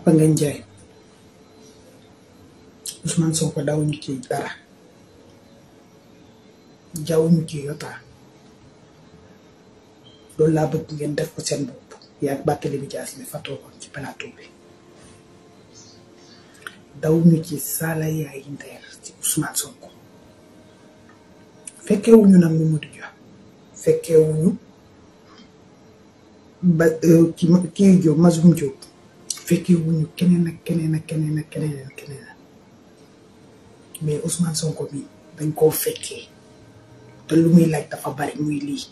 Papa Ngagne Ndiaye Ousmane Sonko dawuñu ci dara jawuñu ci yota loolu laa bëgg ngeen def ko seen bopp yaa Barthélémy Dias mi fa toogoon ci plateau bi dawuñu ci sala yaay ndeer ci Ousmane Sonko fekkewuñu nag Mamadou Dia fekkewuñu ba kii Diop Mazoum Diop fekkewuñu keneen ak keneen mais Ousmane Sonko bi dañ koo fekkee te lu muy laaj dafa bari muy lii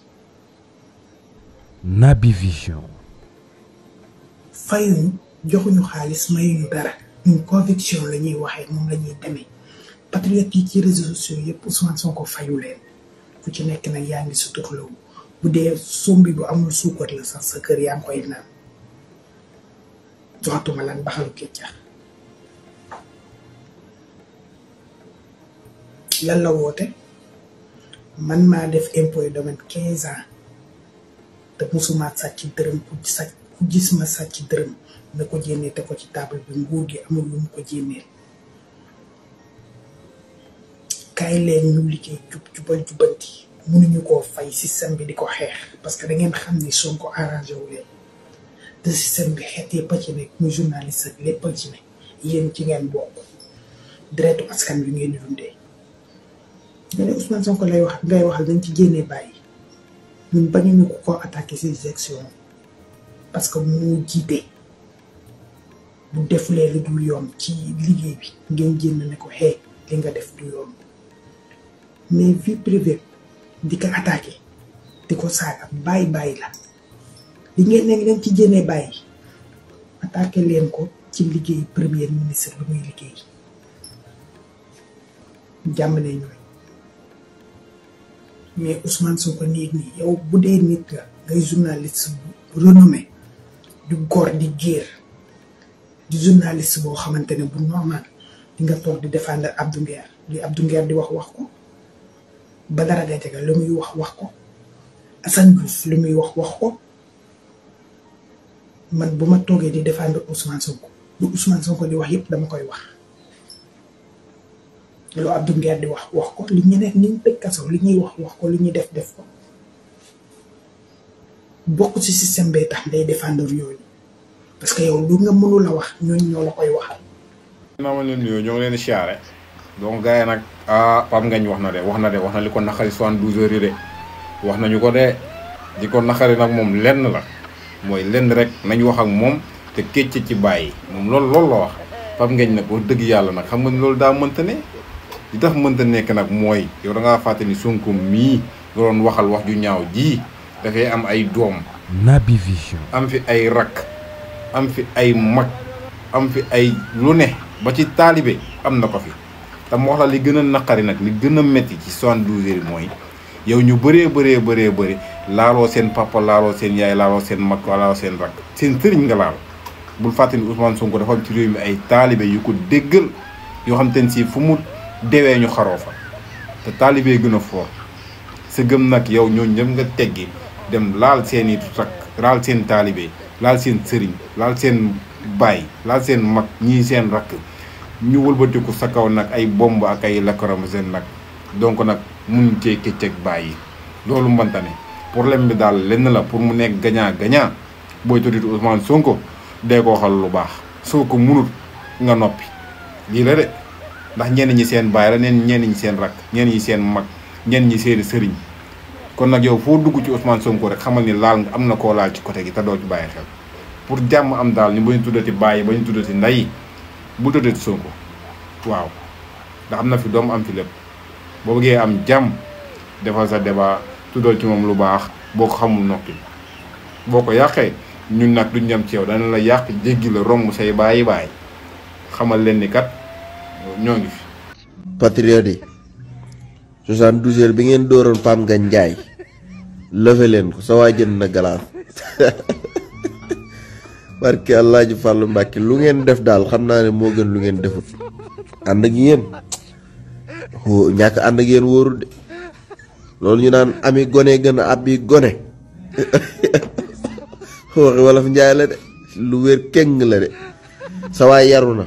Naby Vision fayuñu joxuñu xaalis mayuñu dara ñun conviction la ñuy waxee moom la ñuy demee patriote yi ci réseaux sociaux yëpp Ousmane Sonko fayu leen ku ci nekk nag yaa ngi suturlawu bu dee sombi bu amul suukar la sax sa kër yaa ngi koy naan joxatuma lan baxalu keccax lan la woote man maa def impôt domaine 15 ans te musuma sàcc dërëm ku gis ma sàcc dërëm na ko jénnee te ko ci table bi nguur gi amul lu mu ko jénneel kaay leen ñu liggéey jubanti mënuñu koo fay système bi di ko xeex parce que da ngeen xam ni Sonko arrangé wu leen te système bi xeet yëpp a ci nekk muy journaliste ak lépp a ci ne yéen ci ngeen bokk deretu askan bi ngeen di dundee nga ne Ousmane Sonko lay wax ngay waxal dañ ci jénnee bàyyi ñun bañuñu ko attaqué ces élections parce que moo jiite bu defulee lu dul yoon ci liggéey bi ngeen jénn ne ko xee li nga def du yoon mais vie privée di ko attaqué di ko saaga bàyyi la li ngeen ne leen ci jénnee bàyyi attaqué leen ko ci liggéey premier ministre lu muy liggéey jàmm ne ñooy mais Ousmane Sonko nii yow bu dee nit nga ngay journaliste bu renommé du góor di géer di journaliste boo xamante ne bu normal di nga toog di défendre Abdou Nguer li Abdou Nguer di wax ko Badara Gadiaga lu muy wax ko Assane Diouf lu muy wax ko man bu ma toogee di défendre Ousmane Sonko lu Ousmane Sonko di wax yëpp dama koy wax lu Abdou Nguer di wax ko li ñeneen ni ñu tëj kaso li ñuy wax ko li ñuy def ko bokk ci système bee tax day défendre yooyu parce que yow lu nga mënul a wax ñooñu ñoo la koy waxal. naa ma leen nuyoo ñoo ngi leen di siyaare donc gars yi nag Pape Ngagne wax na li ko naqari 72 heures yi de wax nañu ko de di ko naqari nag moom lenn la mooy lenn rek nañu wax ak moom te kécc ci bàyyi moom loolu la wax Pape Ngagne nag wax dëgg yàlla nag xam nga ni loolu daa mënta ne li tax mënta nekk nag mooy yow da ngaa fàtte ni Sonko mii nga doon waxal wax ju ñaaw ji dafay am ay doom. Naby Vision am fi ay rakk am fi ay mag am fi ay lu ne ba ci taalibe am na ko fi te mu wax la li gën a naqari nag li gën a métti ci 72 heures mooy yow ñu bëree laaloo seen papa laaloo seen yaay laaloo seen mag laaloo seen rakk seen sëriñ nga laal bul fàtte ni Ousmane Sonko dafa am ci réew mi ay taalibe yu ko déggal yoo xam te ne si fu mu dewee ñu xaroo fa te taalibe gën a foor sa gëm nag yow ñooñu ñëpp nga teggi dem laal seen i rakk laal seen taalibe laal seen sëriñ laal seen baay laal seen mag ñii seen rakk ñu wëlbatiku sa kaw nag ay bomb ak ay lacrymogène nag donc nag mun cee këccëg bàyyi loolu mbanta ne problème bi daal lenn la pour mu nekk gagnant booy tuddit Ousmane Sonko dee ko waxal lu baax soo ko munut nga noppi lii la de ndax ñenn ñi seen baay la ñenn ñi seen rakk ñenn ñi seen mag ñenn ñi seen sëriñ kon nag yow foo dugg ci Ousmane Sonko rek xamal ni laal nga am na koo laal ci côté gi te doo ci bàyyi xel pour jàmm am daal ñu bañ tuddati bàyyi bañ tuddati nday bu tuddati Sonko waaw ndax am na fi doom am fi lépp boo bëggee am jàmm defal sa débat tuddal ci moom lu baax boo ko xamul noppi boo ko yàqee ñun nag duñ dem ci yow dana la yàq jéggi la romb say bàyyi xamal leen ni kat ñoo ngi fi. patriote yi 72 heures bi ngeen dooroon Pape Ngagne Ndiaye lëfe leen ko sa waa jënd na galaas barke Allah ji Fàllu Mbàkke lu ngeen def daal xam naa ne moo gën lu ngeen defut ànd ak yéen ñàkk ànd ak yéen wóorul de loolu ñu naan ami gone gën a abbi gone waxi wolof njaay la de lu wér keng la de sa waay yaru na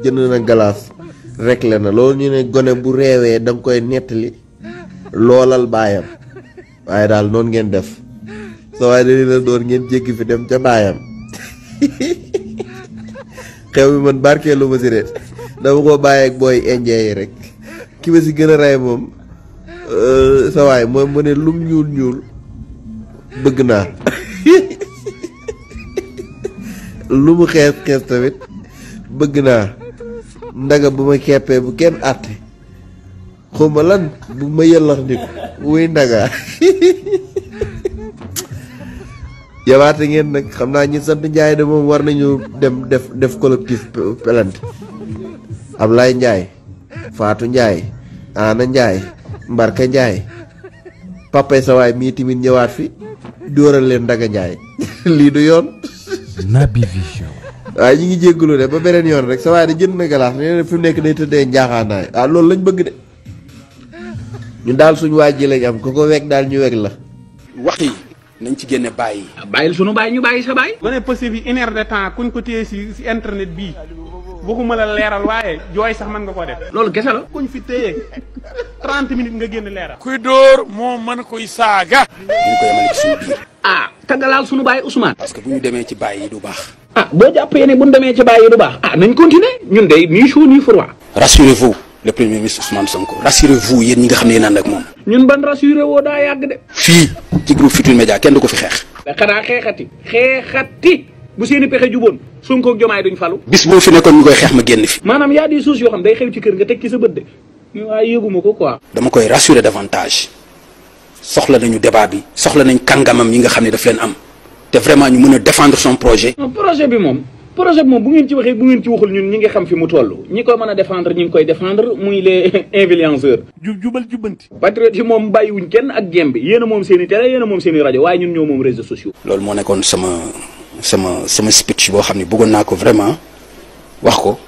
jënd na galaas rek la na loolu ñu ne gone bu réewee da nga koy nettali loolal baayam waaye daal noonu ngeen def sa waay dañu la doon ngeen jéggi fi dem ca baayam xew bi man barkeelu ma si de dama ko bàyyi ak booy indien yi rek ki ma si gën a rey moom sa waay moom mu ne lum ñuul bëgg naa lu mu xees tamit bëgg naa ndaga bu ma keppee bu kenn àtte xawma lan bu ma yëllax niko wuy ndaga yabaate ngeen nag xam naa ñi sant Njaay de moom war nañu dem def collectif pelante Ablaye Njaay Faatu Njaay Ana Njaay Mbarka Njaay papay sa waay mii tamit ñëwaat fi dóoral leen Ndaga Njaay lii du yoon Naby Vision. waaye ñi ngi jéggulu de ba beneen yoon rek sa waay de jënd na galaas nee na fi mu nekk day tëddee njaaxaanaay loolu lañ bëgg de ñu daal suñ waaj ji lañ am ko weg daal ñu weg la wax yi nañ ci génne bàyyi. bàyyil sunu bàyyi ñu bàyyi sa bàyyi. ba ne possible une heure de temps kuñ ko téye si internet bii waxuma la leeral waaye jooy sax mën nga ko def. loolu kese la. kuñ fi téye 30 minutes nga génn leeral. kuy dóor moo mën koy saaga. ñu ko yemale ci suñu biir. tàggalaal sunu bàyyi Ousmane. parce que bu ñu demee ci bàyyi yi du baax. boo jàppee ne bu ñu demee ci bàyyi yi du baax. nañ continuer ñun de ni chaud ni froid. rassurez-vous le premier ministre Ousmane Sonko rassurez-vous yéen ñi nga xam ne yéen ànd ak moom. ñun ban rassuré woo daa yàgg de. fii ci groupe Futurs Médias kenn du ko fi xeex. xanaa xeexati bu seeni pexe juboon Sonko ak Diomaye duñ falu. bis boo fi nekkoon ñu koy xeex ma génn fi. maanaam y a des choses yoo xam day xew ci kër nga teg ci sa bët de waaye yëguma ko quoi. dama koy rassurer davantage soxla nañu débat bi soxla nañ kàngamam yi nga xam ne daf leen am te vraiment ñu mën a défendre son projet. projet bi moom bu ngeen ci waxee bu ngeen ci waxul ñun ñi ngi xam fi mu toll ñi ko mën a défendre ñi ngi koy défendre muy les influenceurs. jubal jubbanti. patriote yi moom bàyyiwuñ kenn ak gem bi yéen a moom seen i télé yéen a moom seen i rajo waaye ñun ñoo moom réseaux sociaux. loolu moo nekkoon sama speech boo xam ne bëggoon naa ko vraiment wax ko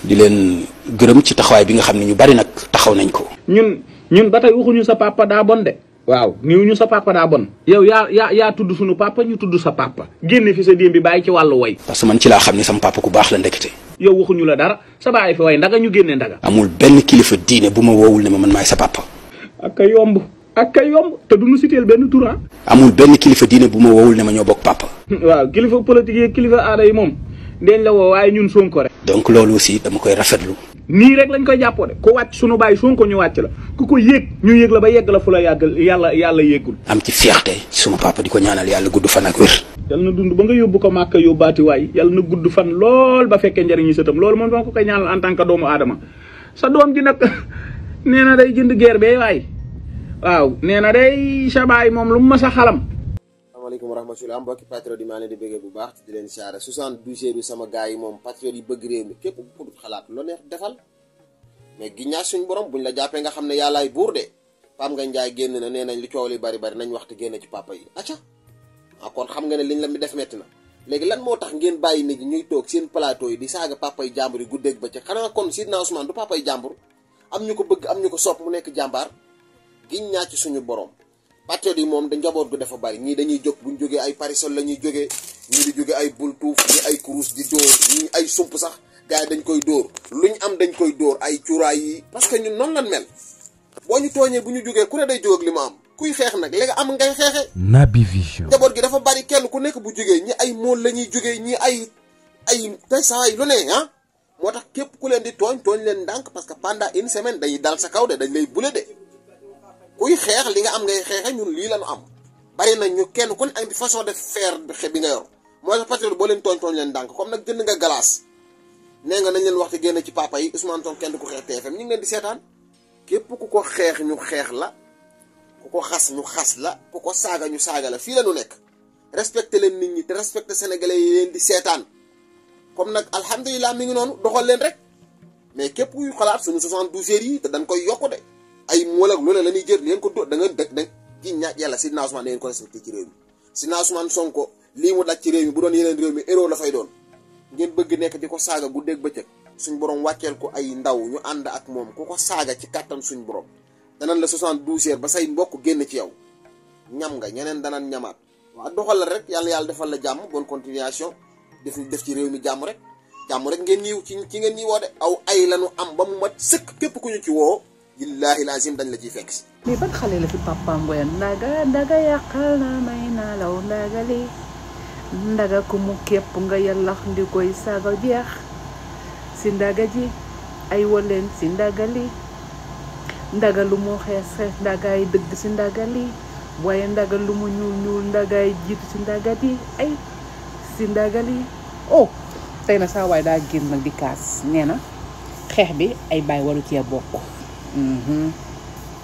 di leen gërëm ci taxawaay bi nga xam ne ñu bari nag taxaw nañ ko. ñun ba tey waxuñu sa papa daa bon de. waaw niwuñu sa papa daa bon. yow yaa tudd suñu papa ñu tudd sa papa. génne fi sa démb bi bàyyi ci wàllu way. parce que man ci laa xam ne sama papa ku baax la ndekete. yow waxuñu la dara sa bàyyi fi way ndaga ñu génne ndaga. amul benn kilifa diine bu ma woowul ne ma man maay sa papa. ak a yomb te duñu siteel benn tur. amul benn kilifa diine bu ma woowul ne ma ñoo bokk papa. waaw kilifa politique yi kilifa aada yi moom deñ la woo waaye ñun Sonko rek. donc loolu aussi dama koy rafetlu. nii rek lañ koy jàppoo de ku wàcc sunu bàyyi Sonko ñu wàcc la ku ko yéeg ñu yéeg la ba yegg la fu la yàggal yàlla yéegul. am ci fierté suma papa di ko ñaanal yàlla gudd fan ak wér. yàlla na dund ba nga yóbbu ko màkk yóbbaati waay yàlla na gudd fan lool ba fekkee njëriñu sëtam loolu moom dama ko koy ñaanal en tant que doomu aadama sa doom ji nag nee na day jënd guerre bee waay waaw nee na day sa baay moom lu mu mas a xalam. asalaamaaleykum wa rahmatulah mbokki patriote yi maa leen di bëggee bu baax di leen siyaare 72 bi sama gars yi moom patriote yi bëgg réew mi képp ku xalaat lu neex defal mais ginnaaw suñu borom buñ la jàppee nga xam ne yàllaay buur de Pape Ngagne Ndiaye génn na nee nañ li coow li bari nañ waxtu génn ci papa yi acca kon xam nga ne liñ la mi def metti na léegi lan moo tax ngeen bàyyi nit ñi ñuy toog seen plateau yi di saaga papa yi jàmbur yi guddeeg bëccëg xanaa kon Sidna Ousmane du papa yi jàmbur am ñu ko bëgg am ñu ko sopp mu nekk jàmbaar giñ ñaa ci suñu borom patriote yi moom da njaboot gu dafa bari ñii dañuy jóg buñ jógee ay parisol la ñuy jógee ñii di jóge ay bultuuf ñii ay kurus di dóor ñii ay sump sax gars yi dañ koy dóor luñ am dañ koy dóor ay cuuraay yi parce que ñun noonu lan mel boo ñu tooñee bu ñu jógee ku ne day jóg ak li mu am kuy xeex nag léegi am ngay xeexe. Naby Vision. njaboot gi dafa bari kenn ku nekk bu jógee ñi ay mool la ñuy jógee ñi ay tey saa yi lu ne moo tax képp ku leen di tooñ leen ndànk parce que pendant une semaine dañuy dal sa kaw de dañ lay bule de kuy xeex li nga am ngay xeexe ñun lii la ñu am bari nañ ñu kenn ku ne ak façon de faire bi nga yor moo tax patriote boo leen tooñ leen ndànk comme nag jënd nga glace nee nga nañ leen waxte génn ci papa yi Ousmane Sonko kenn du ko xeex TFM ñu ngi leen di seetaan képp ku ko xeex ñu xeex la ku ko xas ñu xas la ku ko saaga ñu saaga la fii la ñu nekk respecté leen nit ñi te respecté sénégalais yi leen di seetaan comme nag alhamdulilah mi ngi noonu doxal leen rek mais képp kuy xalaat suñu 72 heures yi te dañ koy yokku de ay mool ak loolu la ñuy jël leen ko do da nga dëkk ci ñaaj yàlla Sidna Ousmane da ngeen ko respecté ci réew mi Sidna Ousmane Sonko lii mu daj ci réew mi bu doon yeneen réew mi héros la fay doon ngeen bëgg nekk di ko saaga guddeeg bëccëg suñ borom wàcceel ko ay ndaw ñu ànd ak moom ku ko saaga ci kàttan suñ borom danañ la 72 heures ba say mbokk génn ci yow ñam nga ñeneen danañ ñamaat waaw doxal la rek yàlla defal la jàmm bonne continuation def ci réew mi jàmm rek jàmm rek ngeen ñiw ci ngeen ñi woo de aw ay lañu am ba mu mat sëkk képp ku ñu ci woo billahi lazim dañ la ciy fekk si mais ban xale la fi papa ngoyan ndaga yàqal na may naa law ndaga li ndaga ku mu képp nga yàllax ndi koy saaga jeex si ndaga ji ay woleen si ndaga li ndaga lu mu xees ndagaay dëgg si ndaga li waaye ndaga lu mu ñuul ndagaay jiitu si ndaga di ay si ndaga li oh tey na saa waay daa génn nag di kaas nee na xeex bi ay baay waru cee bokk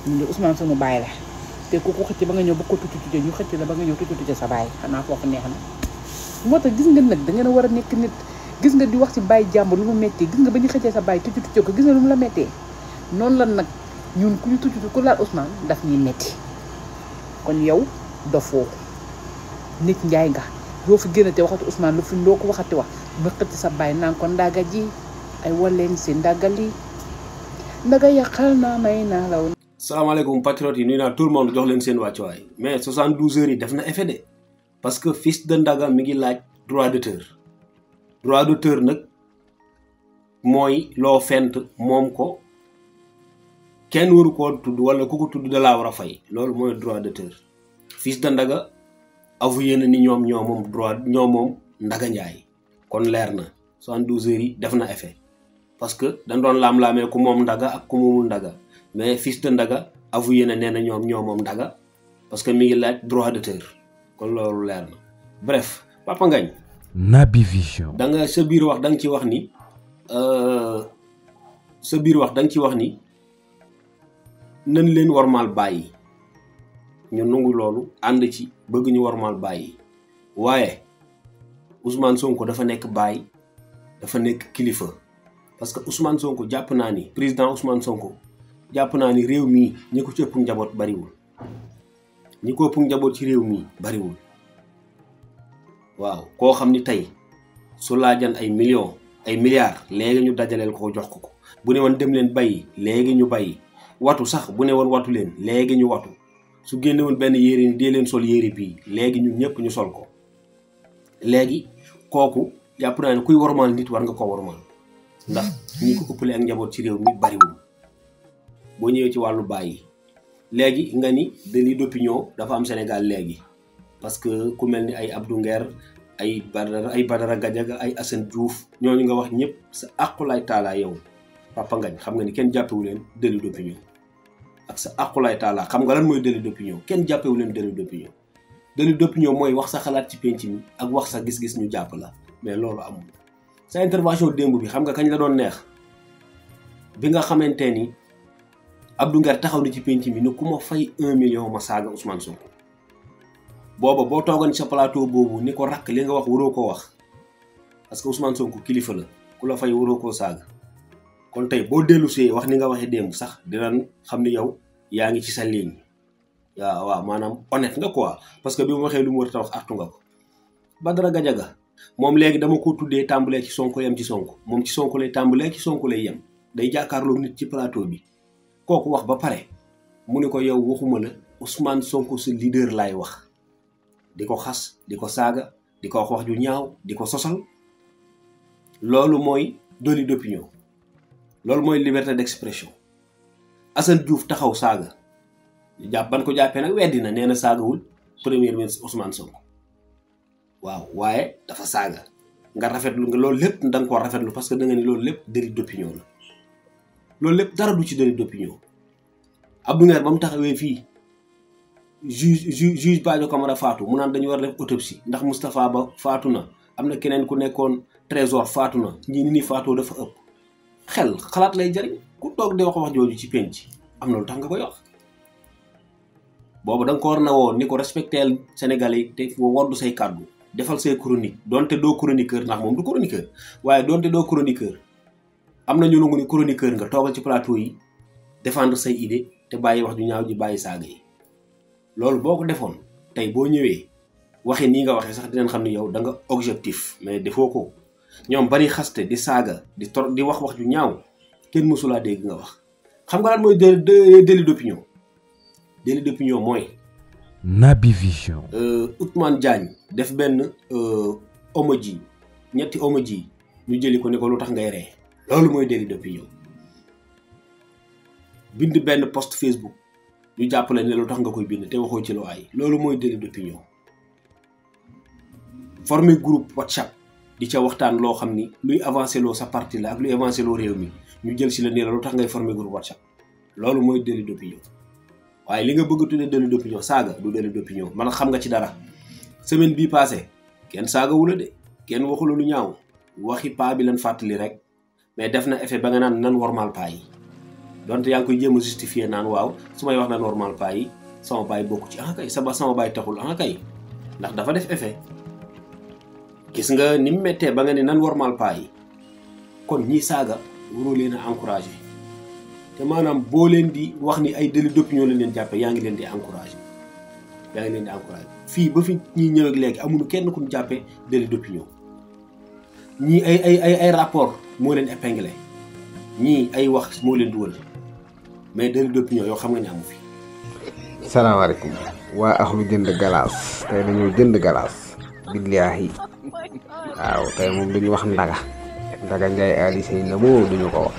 ñu Ousmane sunu baay la te ku ko xëcc ba nga ñëw ba ko tuuti ñu xëcc la ba nga ñëw tuuti sa baay xanaa foofu neex na moo tax gis nga nag da ngeen a war a nekk nit gis nga di wax ci baay jàmbur lu mu méttee gis nga ba ñu xëccee sa baay tuuti ko gis nga lu mu la méttee noonu la nag ñun ku ñu tuuti ku laal Ousmane daf ñuy métti kon yow dofoo nit njaay nga doo fi génnate waxatu Ousmane lu fi ndoo ko waxati wax ba xëcc sa baay naan ko ndaga ji ay waleen si ndagali ndaga yàqal naa may naa law. salaamaaleykum patriotes yi nuyu naa tout le monde jox leen seen wàccuwaay mais 72 heures yi def na effet de parce que fils de Ndaga mi ngi laaj droit d'auteur nag mooy loo fent moom ko kenn waru koo tudd wala ku ko tudd da laa war a fay loolu mooy droit d'auteur fils de Ndaga avoué na ni ñoom ñoo moom Ndaga Njaay kon leer na 72 heures yi def na effet parce que dañ doon laam-laamee ku moom Ndaga ak ku moomul Ndaga mais fils de Ndaga avoué na nee na ñoom ñoo moom Ndaga parce que mi ngi laaj droit d'auteur kon loolu leer na bref Papa Ngagne Naby Vision da nga sa biir wax da nga ci wax ni nañ leen warmaal bàyyi ñu nangu loolu ànd ci bëgg ñu warmaal bàyyi waaye Ousmane Sonko dafa nekk bàyyi dafa nekk kilifa parce que Ousmane Sonko jàpp naa ni président Ousmane Sonko jàpp naa ni réew mii ñi ko ci ëpp njaboot bariwul ñi ko ëpp njaboot ci réew mii bariwul waaw koo xam ni tey su laajan ay millions ay milliards léegi ñu dajaleel ko jox ko bu ne woon dem leen bayyi léegi ñu bayyi watu sax bu ne woon watu leen léegi ñu watu su génne woon benn yére ni dee leen sol yére bii léegi ñun ñëpp ñu sol ko léegi kooku jàpp naa ne kuy wormaal nit war nga ko wormaal ndax ñi ko ëppale ak njaboot ci réew mi bariwul boo ñëwee ci wàllu bàyyi léegi nga ni délit d'opinion dafa am Sénégal léegi parce que ku mel ni ay Abdou Nguer ay Badara Gadiaga ay Assane Diouf ñooñu nga wax ñëpp sa àqulaay taalaa yow Papa Ngagne xam nga ni kenn jàppewu leen délit d'opinion ak sa àqulaay taalaa xam nga lan mooy délit d'opinion kenn jàppewu leen délit d'opinion délit d'opinion mooy wax sa xalaat ci penc mi ak wax sa gis-gis ñu jàpp la mais loolu amul sa intervention démb bi xam nga kañ la doon neex bi nga xamante ni Abdou Nguer taxaw na ci penc mi ni ku ma fay 1 million ma saaga Ousmane Sonko booba boo toogoon sa plateau boobu ni ko rakk li nga wax waroo koo wax parce que Ousmane Sonko kilifa la ku la fay waroo koo saaga kon tey boo dellu see wax ni nga waxee démb sax dinañ xam ni yow yaa ngi ci sa ligne waaw maanaam honnête nga quoi parce que bi mu waxee lu mu war a wax artu nga ko Badara Gadiaga moom léegi dama ko tuddee tàmbalee ci Sonko yem ci Sonko moom ci Sonko lay tàmbalee ci Sonko lay yem day jàkkaarloo nit ci plateau bi kooku wax ba pare mu ni ko yow waxuma la Ousmane Sonko sa leader laay wax di ko xas di ko saaga di ko wax ju ñaaw di ko sosal loolu mooy délit d'opinion loolu mooy liberté d'expression Assane Diouf taxaw saaga ban ko jàppee nag weddi na nee na saagawul premier ministre Ousmane Sonko waaw waaye dafa saaga nga rafetlu nga loolu lépp da nga ko rafetlu parce que da nga ni loolu lépp délit d'opinion la loolu lépp dara du ci délit d'opinion Abdou Nguer ba mu taxawee fii juge Badio Camara faatu mu naan dañu war a def autopsie ndax Moustapha Ba faatu na am na keneen ku nekkoon trésor faatu na ñi ni faatoo dafa ëpp xalaat lay jariñ ku toog di wax jooju ci penc am na lu tax nga koy wax boobu da nga ko war na woo ni ko respecteel Sénégalais te woddu say kàddu defal say chronique donte doo chroniqueur ndax moom du chroniqueur waaye donte doo chroniqueur am na ñu nangu ni chroniqueur nga toogal ci plateau yi défendre say idée te bàyyi wax ju ñaaw ji bàyyi saaga yi loolu boo ko defoon tey boo ñëwee waxee nii nga waxee sax dinañ xam ni yow da nga objectif mais defoo ko ñoom bari xaste di saaga di wax ju ñaaw kenn mësulaa dégg nga wax xam nga lan mooy délit d'opinion délit d'opinion mooy Naby Vision Ousmane Diagne def benn emoji ñetti emoji ñu jëli ko ne ko lu tax ngay ree loolu mooy délit d'opinion. bind benn post Facebook ñu jàppale ne lu tax nga koy bind te waxoo ci loi yi loolu mooy délit d'opinion. former groupe WhatsApp di ca waxtaan loo xam ni luy avancer loo sa parti la ak luy avancer loo réew mi ñu jël si la ne la lu tax ngay former groupe WhatsApp loolu mooy délit d'opinion. waaye li nga bëgg a tuddee délit d'opinion saaga du délit d'opinion man xam nga ci dara semaine bii passé kenn saaga wula de kenn waxula lu ñaaw waxi paa bi lan fàttali rek mais def na effet ba nga naan nan wormaal paa yi donte yaa ngi koy jéem a justifier naan waaw su may wax nan wormaal paa yi sama baay bokku ci kay sama baay taxul kay ndax dafa def effet. gis nga ni mu méttee ba nga ne nan wormaal paa yi kon ñii saaga waroo leen a encouragé te maanaam boo leen di wax ni ay délit d'opinion la leen jàppee yaa ngi leen di encouragé fii ba fi ñii ñëw ak léegi amuñu kenn ku ñu jàppee délit d'opinion ñii ay rapport moo leen épinglé ñii ay wax moo leen dugal mais délit d'opinion yoo xam nga ne amu fi. salaamaaleykum waa axlu jënd galaas tey dañoo jënd galaas billaahi waaw tey moom duñu wax ndaga Njaay Ali Sey la moo duñu ko wax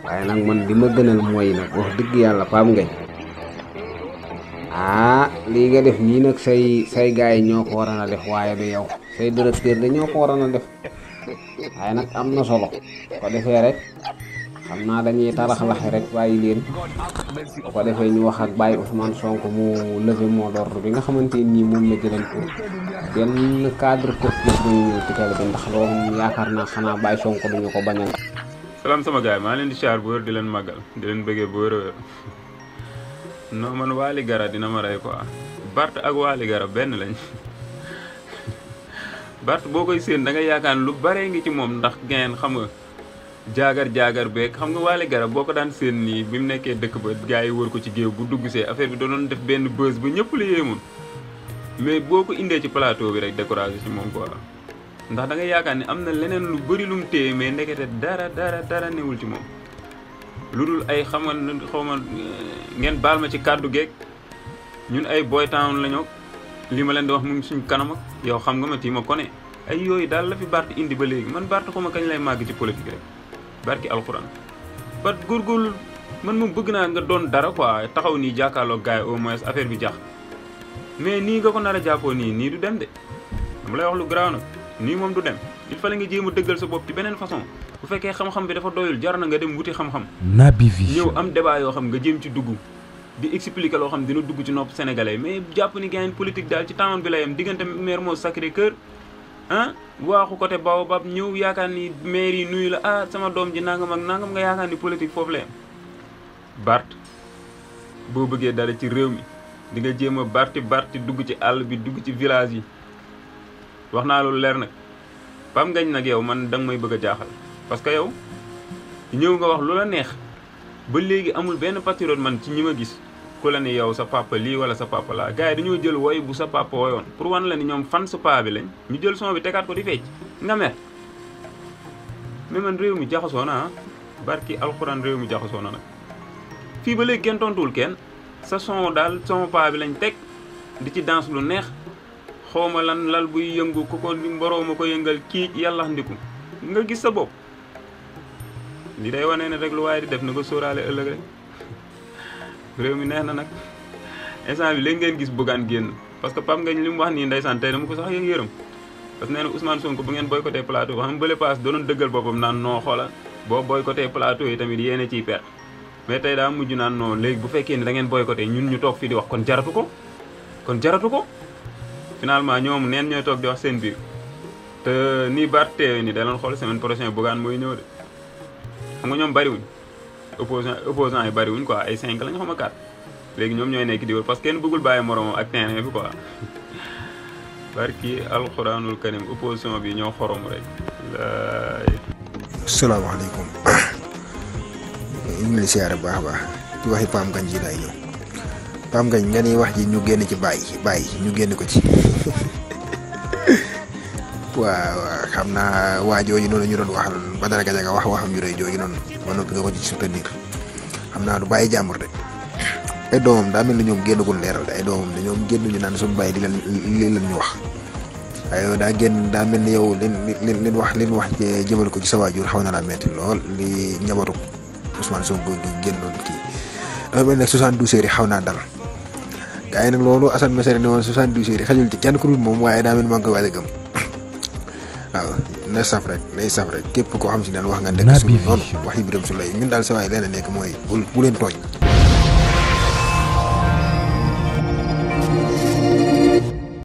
waaye nag man li ma gënal mooy nag wax dëgg yàlla Pape Ngagne lii nga def nii nag say gars yi ñoo ko waroon a def waaye du yow say directeur dañoo ko waroon a def waaye nag am na solo ko defee rek xam naa dañuy taraxlaxe rek bàyyi leen bu ko defee ñu wax ak Baye Ousmane Sonko mu lever mot d'ordre bi nga xamante nii moom la jëlan pour benn cadre politique bu ñu ci télé bi ndax loolu yaakaar naa xanaa Baye Sonko duñu ko bañal. salaam sama gars yi maa leen di siyaar bu wër di leen màggal di leen bëggee bu wër non man Waly Gara dina ma rey quoi Bart ak Waly Gara benn lañ Bart boo koy séen da nga yaakaar lu bare ngi ci moom ndax ngeen xam nga jaagar beeg xam nga Waly Gara boo ko daan séen nii bi mu nekkee dëkk ba gars yi wër ko ci géew bu dugg see affaire bi doon def benn buzz bu ñëpp la yéemoon mais boo ko indee ci plateau bi rek découragé ci moom quoi ndax da nga yaakaar ni am na leneen lu bëri lu mu téye mais ndekete dara newul ci moom lu dul ay xaw ma ngeen baal ma ci kàddu geeg ñun ay boy town la ñoo li ma leen di wax mu ngi suñ kanam ak yow xam nga ma tii ma kone ay yooyu daal la fi Bart indi ba léegi man Bart xuma kañ lay màgg ci politique rek barki alxuraan Bart góorgóorlu man moom bëgg naa nga doon dara quoi taxaw nii jàkkaarloog gars yi au moins affaire bi jax mais nii nga ko nar a jàppoo nii du dem de dama lay wax lu garaaw nag nii moom du dem il fallait nga jéem a dëggal sa bopp ci beneen façon bu fekkee xam-xam bi dafa doyul jar na nga dem wuti xam-xam. Naby Vision ñëw am débat yoo xam nga jéem ci dugg di expliquer loo xam dina dugg ci nopp sénégalais mais jàpp ni gars politique daal ci temps bi la yem diggante Mermoz Sacré-Cœur waaxu côté Baobab ñëw yaakaar ni maire yi nuyu la sama doom ji nangam ak nangam nga yaakaar ni politique foofu la yem. Bart boo bëggee dara ci réew mi di nga jéem a barti dugg ci àll bi dugg ci village yi wax naa loolu leer nag Pape Ngagne nag yow man danga may bëgg a jaaxal parce que yow ñëw nga wax lu la neex ba léegi amul benn patriote man ci ñi ma gis ku la ni yow sa papa lii wala sa papa laa gars yi dañoo jël woy bu sa papa woyoon pour wan la ni ñoom fan su paa bi lañ ñu jël son bi tegaat ko di fecc nga mer mais man réew mi jaxasoo na barki alxuraan réew mi jaxasoo na nag fii ba léegi kenn tontuwul kenn sa son daal son paa bi lañ teg di ci danse lu neex xawma lan lal buy yëngu ku ko mborooma ko yëngal kii yàlla ndiku nga gis sa bopp li day wane ne rek lu waaye di def na ko sóoraale ëllëg rek réew mi neex na nag instant bi léegi ngeen gis Bougane génn parce que Pape Ngagne li mu wax nii ndeysaan tey dama ko sax yërëm parce que nee na Ousmane Sonko bu ngeen boycotté plateau bi xam bële paas doonoon dëggal boppam naan noo xoola boo boycotté plateau yi tamit yéene ciy perte mais tey daa mujj naan non léegi bu fekkee ne da ngeen boycotté ñun ñu toog fii di wax kon jaratu ko finalement ñoom neen ñooy toog di wax seen biir te nii Bart teewe ni da leen xool semaine prochaine Bougane mooy ñëw de xam nga ñoom bariwuñ opposant yi bariwuñ quoi ay 5 lañ xam a 4 léegi ñoom ñooy nekk di wër parce que kenn bëggul bàyyi moromam ak terrain bi quoi barki alxuraanul karim opposition bi ñoo xorom rek. salaamaaleykum ñu ngi lay siyaare bu baax a baax ci waxi Pape Ngagne ji laay ñëw Pape Ngagne nga ni wax ji ñu génn ci bàyyi ñu génn ko ci waaw xam naa waa jooju noonu ñu doon waxal Badara Gadiaga wax waxam ju rëy jooju noonu ma noppi nga ko ci soutenir xam naa du bàyyi jàmbur de ay doomam daa mel ni ñoom génnagul leeral de ay doomam de ñoom génnuñu naan suñu bàyyi li leen ñu wax waaye daa génn daa mel ni yow leen wax jëmal ko ci sa waajur xaw na laa metti lool li njabootu Ousmane Sonko gi génnoon kii dafa mel nag 72 heures yi xaw naa dal gaa yi nag loolu Assane Mesere ne woon 72 heures yi xajul ci kenn ku dul moom waaye daa mel maa ngi koy waaj a gëm waaw na saf rek nay saf rek képp koo xam si daal wax nga dëgg suñu noonu wax yi biram su lay ñun daal sa waay leen a nekk mooy bu leen tooñ